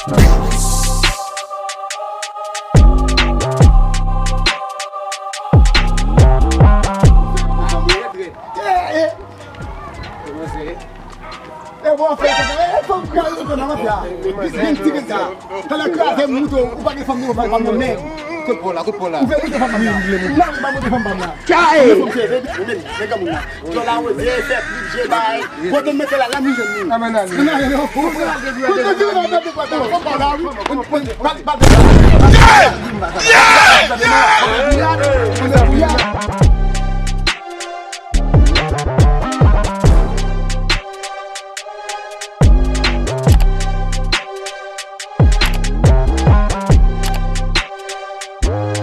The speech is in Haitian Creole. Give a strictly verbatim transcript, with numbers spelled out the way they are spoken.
E bon, fè sa, e fòk ou gade sou nan mafya. Gen ti gen sa. Talè kraze m moute, ou pa gen fanm, ou pa gen fanm nan men. Kout pò la, kout pò la. Ou fè moute fanm nan. Nan, ou pa moute fanm nan. Kae! Ou fè moute fanm nan. Djòl a woze, fè klip, je bay. Kote m mete la, la mi jwenn li. Kote m mete la, la mi jwenn li. Kote m mete la, la mi jwenn li.